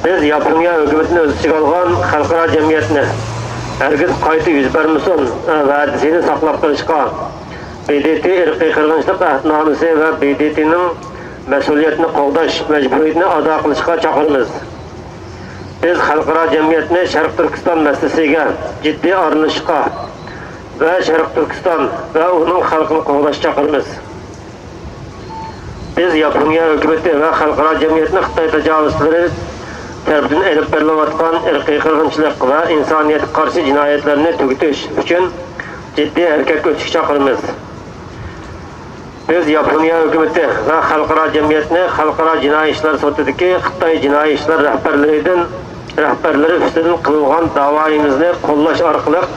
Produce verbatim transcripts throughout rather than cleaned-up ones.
بىز ياپونىيە ھۆكۈمىتىنى ئۆز ئىچىگە ئالغان خەلقئارا جەمئىيەتنى ھەرگىز قايتا يۈز بەرمىسۇن ۋەدىسىنى ساقلاپ قېلىشقا، ب د ت ئىرقىي قىرغىنچىلىق ئەھدىنامىسى ۋە ب د ت نىڭ مەسئۇلىيەتنى قوغداش مەجبۇرىيىتىنى ئادا قىلىشقا چاقىرىمىز. بىز خەلقئارا جەمئىيەتنى شەرقىي تۈركىستان مەسىلىسىگە جىددىي ئارىلىشىشقا ۋە شەرقىي تۈركىستان ۋە ئۇنىڭ خەلقىنى قوغداشقا چاقىرىمىز. بىز ياپونىيە ھۆكۈمىتى ۋە خەلقئارا جەمئىيەتنى خىتاي تاجاۋۇزچىلىرى تەرىپىدىن ئېلىپ بېرىلىۋاتقان ئىرقىي قىرغىنچىلىق ۋە ئىنسانىيەتكە قارشى جىنايەتلەرنى تۈگىتىش ئۈچۈن جىددىي ھەرىكەتكە ئۆتۈشكە چاقىرىمىز. بىز ياپونىيە ھۆكۈمىتى ۋە خەلقئارا جەمئىيەتنى خەلقئارا جىنايى ئىشلار سوتىدىكى خىتاي جىنايى ئىشلار رەھبەرلىرىدىن، رەھبەرلىرى ئۈستىدىن قىلىنغان داۋايىمىزنى قوللاش ئارقىلىق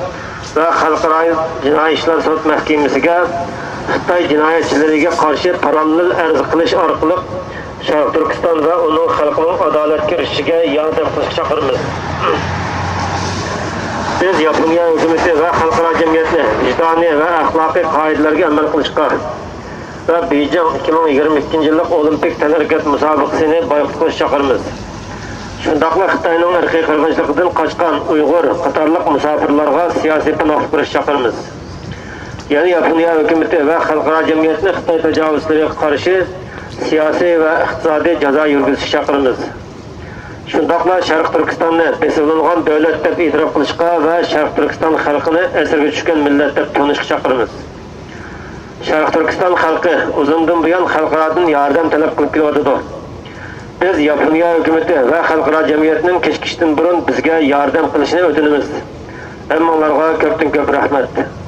ۋە خەلقئارا جىنايى ئىشلار سوت مەھكىمىسىگە خىتاي جىنايەتچىلىرىگە قارشى پاراللېل ئەرز قىلىش ئارقىلىق شەرقىي تۈركىستان ۋە ئۇنىڭ خەلقىنىڭ ئادالەتكە ئېرىشىشىگە ياردەم قىلىشقا چاقىرىمىز. بىز ياپونىيە ھۆكۈمىتى ۋە خەلقئارا جەمئىيەتنى ۋىجدانىي ۋە ئەخلاقىي قائىدىلەرگە ئەمەل قىلىشقا ۋە بېيجىڭ ئىككى مىڭ يىگىرمە ئىككىنچى يىللىق ئولىمپىك تەنھەرىكەت مۇسابىقىسىنى بايقۇت قىلىشقا چاقىرىمىز. شۇنداقلا خىتاينىڭ ئىرقىي قىرغىنچىلىقىدىن قاچقان ئۇيغۇر قاتارلىق مۇساپىرلارغا سىياسىي پاناھلىق بېرىشكە چاقىرىمىز. يەنە ياپونىيە ھۆكۈمىتى ۋە خەلقئارا جەمئىيەتنى خىتاي تاجاۋۇزچىلىرىغا قارشى سىياسىي ۋە ئىقتىسادىي جازا يۈرگۈزۈشكە چاقىرىمىز. شۇنداقلا شەرقىي تۈركىستاننى بېسىۋېلىنغان دۆلەت دەپ ئېتىراپ قىلىشقا ۋە شەرقىي تۈركىستان خەلقىنى ئەسىرگە چۈشكەن مىللەت دەپ تونۇشقا چاقىرىمىز. شەرقىي تۈركىستان خەلقى ئۇزۇندىن بۇيان خەلقئارادىن ياردەم تەلەپ قىلىپ كېلىۋاتىدۇ. بىز ياپونىيە ھۆكۈمىتى ۋە خەلقئارا جەمئىيەتنىڭ كېچىكىشتىن بۇرۇن بىزگە ياردەم قىلىشىنى ئۆتۈنىمىز. ھەممىڭلارغا كۆپتىن كۆپ رەھمەت.